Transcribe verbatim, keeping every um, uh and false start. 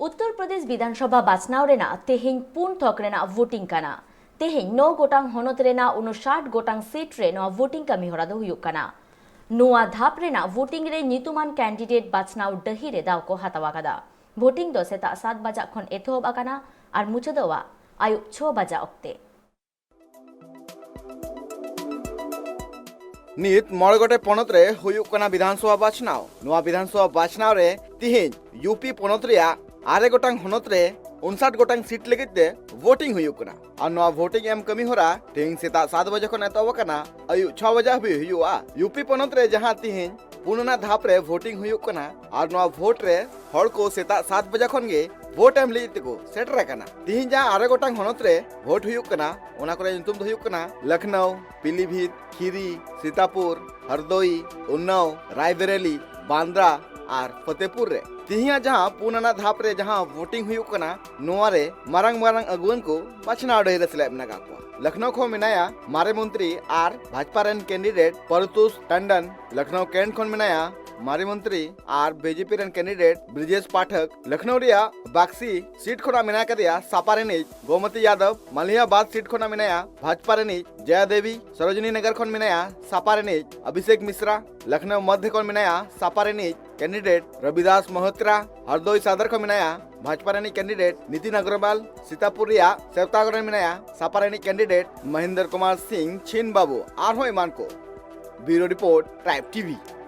ᱩᱛᱛᱚᱨ ᱯᱨᱚᱫᱮᱥ ᱵᱤᱫᱷᱟᱱ ᱥᱚᱵᱷᱟ ᱵᱟᱪᱷᱱᱟᱣ ᱨᱮᱱᱟᱜ ᱛᱮᱦᱮᱧ ᱯᱩᱱ ᱛᱷᱚᱠ ᱨᱮᱱᱟᱜ ᱵᱷᱳᱴᱤᱝ ᱠᱟᱱᱟ᱾ ᱛᱮᱦᱮᱧ ᱱᱚ ᱜᱚᱴᱟᱝ ᱦᱚᱱᱚᱛ ᱨᱮᱱᱟᱜ ᱩᱱᱩᱥᱟᱴ ᱜᱚᱴᱟᱝ ᱥᱤᱴ ᱨᱮ ᱱᱚᱣᱟ ᱵᱷᱳᱴᱤᱝ ᱠᱟᱹᱢᱤ ᱦᱚᱨᱟ ᱫᱚ ᱦᱩᱭᱩᱜ ᱠᱟᱱᱟ᱾ ᱱᱚᱣᱟ ᱫᱷᱟᱯ ᱨᱮᱱᱟᱜ ᱵᱷᱳᱴᱤᱝ ᱨᱮ ᱧᱩᱛᱩᱢᱟᱱ ᱠᱮᱱᱰᱤᱰᱮᱴ ᱵᱟᱪᱷᱱᱟᱣ ᱰᱟᱹᱦᱤ ᱨᱮ ᱫᱟᱣ ᱠᱚ ᱦᱟᱛᱟᱣ ᱟᱠᱟᱫᱟ᱾ ᱵᱷᱳᱴᱤᱝ ᱫᱚ ᱥᱮᱛᱟᱜ ᱥᱟᱛ ᱵᱟᱡᱟᱜ ᱠᱷᱚᱱ ᱮᱛᱚᱦᱚᱵ ᱟᱠᱟᱱᱟ ᱟᱨ ᱢᱩᱪᱟᱹᱫᱚᱜᱼᱟ ᱟᱹᱭᱩᱵ ᱪᱷᱚ ᱵᱟᱡᱟᱜ ᱚᱠᱛᱮ᱾ ᱱᱤᱛ ᱢᱚᱬᱮ ᱜᱚᱴᱮᱡ ᱯᱚᱱᱚᱛ ᱨᱮ ᱦᱩᱭᱩᱜ ᱠᱟᱱᱟ ᱵᱤᱫᱷᱟᱱ ᱥᱚᱵᱷᱟ ᱵᱟᱪᱷᱱᱟᱣ᱾ ᱱᱚᱣᱟ ᱵᱤᱫᱷᱟᱱ ᱥᱚᱵᱷᱟ ᱵᱟᱪᱷᱱᱟᱣ ᱨᱮ ᱛᱤᱦᱤᱧ ᱭᱩ ᱯᱤ ᱯᱚᱱᱚᱛ ᱨᱮᱭᱟᱜ ᱟᱨᱮ ᱜᱚᱴᱟᱝ ᱦᱚᱱᱚᱛ ᱨᱮ ᱩᱱᱥᱟᱴ ᱜᱚᱴᱟᱝ ᱥᱤᱴ ᱞᱟᱹᱜᱤᱫ ᱛᱮ ᱵᱷᱳᱴᱤᱝ ᱦᱩᱭᱩᱜ ᱠᱟᱱᱟ᱾ ᱟᱨ ᱱᱚᱣᱟ ᱵᱷᱳᱴᱤᱝ ᱮᱢ ᱠᱟᱹᱢᱤ ᱦᱚᱨᱟ ᱛᱮᱦᱮᱧ ᱥᱮᱛᱟᱜ ᱥᱟᱛ ᱵᱟᱡᱮ ᱠᱷᱚᱱ ᱮᱛᱚᱦᱚᱵ ᱟᱠᱟᱱᱟ, ᱟᱹᱭᱩᱵ ᱪᱷᱚ ᱵᱟᱡᱮ ᱦᱟᱹᱵᱤᱡ ᱦᱩᱭᱩᱜᱼᱟ᱾ ᱭᱩ ᱯᱤ ᱯᱚᱱᱚᱛ ᱨᱮ ᱡᱟᱦᱟᱸ ᱛᱤᱦᱤᱧ ᱯᱩᱱ ᱟᱱᱟᱜ ᱫᱷᱟᱯ ᱨᱮ ᱵᱷᱳᱴᱤᱝ ᱦᱩᱭᱩᱜ ᱠᱟᱱᱟ, ᱟᱨ ᱱᱚᱣᱟ ᱵᱷᱳᱴ ᱨᱮ ᱦᱚᱲ ᱠᱚ ᱥᱮᱛᱟᱜ ᱥᱟᱛ ᱵᱟᱡᱮ ᱠᱷᱚᱱ ᱜᱮ ᱵᱷᱳᱴ ᱮᱢ ᱞᱟᱹᱜᱤᱫ ᱛᱮᱠᱚ ᱥᱮᱴᱮᱨ ᱟᱠᱟᱱᱟ᱾ ᱛᱤᱦᱤᱧ ᱡᱟᱦᱟᱸ ᱟᱨᱮ ᱜᱚᱴᱟᱝ ᱦᱚᱱᱚᱛ ᱨᱮ ᱵᱷᱳᱴ ᱦᱩᱭᱩᱜ ᱠᱟᱱᱟ, ᱚᱱᱟ ᱠᱚᱨᱮ ᱧᱩᱛᱩᱢ ᱫᱚ ᱦᱩᱭᱩᱜ ᱠᱟᱱᱟ ᱞᱚᱠᱷᱱᱚᱣ, ᱯᱤᱞᱤᱵᱷᱤᱛ, ᱠᱷᱤᱨᱤ, ᱥᱤᱛᱟᱯᱩᱨ, ᱦᱟᱨᱫᱳᱭ, ᱩᱱᱱᱟᱣ, ᱨᱟᱭᱵᱮᱨᱮᱞᱤ, ᱵᱟᱱᱫᱨᱟ ᱟᱨ ᱯᱷᱚᱛᱮᱯᱩᱨ ᱨᱮ᱾ ᱛᱤᱦᱤᱧᱟᱜ ᱡᱟᱦᱟᱸ ᱯᱩᱱ ᱟᱱᱟᱜ ᱫᱷᱟᱯ ᱨᱮ ᱡᱟᱦᱟᱸ ᱵᱷᱳᱴᱤᱝ ᱦᱩᱭᱩᱜ ᱠᱟᱱᱟ, ᱱᱚᱣᱟ ᱨᱮ ᱢᱟᱨᱟᱝ ᱢᱟᱨᱟᱝ ᱟᱹᱜᱩᱣᱟᱹᱱ ᱠᱚ ᱵᱟᱪᱷᱱᱟᱣ ᱰᱟᱹᱦᱤ ᱨᱮ ᱥᱮᱞᱮᱫ ᱢᱮᱱᱟᱜ ᱟᱠᱟᱫ ᱠᱚᱣᱟ᱾ ᱞᱚᱠᱷᱱᱚᱣ ᱠᱷᱚᱱ ᱢᱮᱱᱟᱭᱟ ᱢᱟᱨᱮ ᱢᱚᱱᱛᱨᱤ ᱟᱨ ᱵᱷᱟᱡᱽᱯᱟ ᱨᱮᱱ ᱠᱮᱱᱰᱤᱰᱮᱴ ᱯᱚᱨᱛᱩᱥ ᱴᱟᱱᱰᱚᱱ, ᱞᱚᱠᱷᱱᱚᱣ ᱠᱮᱱᱴ ᱠᱷᱚᱱ ᱢᱮᱱᱟᱭᱟ ᱢᱟᱨᱮ ᱢᱚᱱᱛᱨᱤ ᱟᱨ ᱵᱤ ᱡᱮ ᱯᱤ ᱨᱮᱱ ᱠᱮᱱᱰᱤᱰᱮᱴ ᱵᱨᱤᱡᱮᱥ ᱯᱟᱴᱷᱚᱠ, ᱞᱚᱠᱷᱱᱚᱣ ᱨᱮᱭᱟᱜ ᱵᱟᱠᱥᱤ ᱥᱤᱴ ᱠᱷᱚᱱᱟᱜ ᱢᱮᱱᱟᱭ ᱠᱟᱫᱮᱭᱟ ᱥᱟᱯᱟ ᱨᱤᱱᱤᱡ ᱜᱳᱢᱚᱛᱤ ᱭᱟᱫᱚᱵ, ᱢᱟᱞᱤᱭᱟᱵᱟᱫ ᱥᱤᱴ ᱠᱷᱚᱱᱟᱜ ᱢᱮᱱᱟᱭᱟ ᱵᱷᱟᱡᱽᱯᱟ ᱨᱤᱱᱤᱡ ᱡᱚᱭᱟ ᱫᱮᱵᱤ, ᱥᱚᱨᱳᱡᱤᱱᱤ ᱱᱚᱜᱚᱨ ᱠᱷᱚᱱ ᱢᱮᱱᱟᱭᱟ ᱥᱟᱯᱟ ᱨᱤᱱᱤᱡ ᱚᱵᱷᱤᱥᱮᱠ ᱢᱤᱥᱨᱟ, ᱞᱚᱠᱷᱱᱚᱣ ᱢᱚᱫᱷᱭᱚ ᱠᱷᱚᱱ ᱢᱮᱱᱟᱭᱟ ᱥᱟᱯᱟ ᱨᱤᱱᱤᱡ ᱠᱮᱱᱰᱤᱰᱮᱴ ᱨᱚᱵᱤᱫᱟᱥ ᱢᱟᱦᱳᱛᱨᱟ, ᱦᱟᱨᱫᱳᱭ ᱥᱟᱫᱚᱨ ᱠᱷᱚᱱ ᱢᱮᱱᱟᱭᱟ ᱵᱷᱟᱡᱽᱯᱟ ᱨᱤᱱᱤᱡ ᱠᱮᱱᱰᱤᱰᱮᱴ ᱱᱤᱛᱤᱱ ᱟᱜᱨᱚᱣᱟᱞ, ᱥᱤᱛᱟᱯᱩᱨ ᱨᱮᱭᱟᱜ ᱥᱮᱣᱛᱟᱜᱚᱲ ᱨᱮᱱ ᱢᱮᱱᱟᱭᱟ ᱥᱟᱯᱟ ᱨᱤᱱᱤᱡ ᱠᱮᱱᱰᱤᱰᱮᱴ ᱢᱚᱦᱮᱱᱫᱨᱚ ᱠᱩᱢᱟᱨ ᱥᱤᱝ ᱪᱷᱤᱱ ᱵᱟᱵᱩ, ᱟᱨᱦᱚᱸ ᱮᱢᱟᱱ ᱠᱚ᱾ ᱵᱤᱭᱩᱨᱳ ᱨᱤᱯᱳᱨᱴ, ᱴᱨᱟᱭᱤᱵᱽ ᱴᱤ ᱵᱷᱤ᱾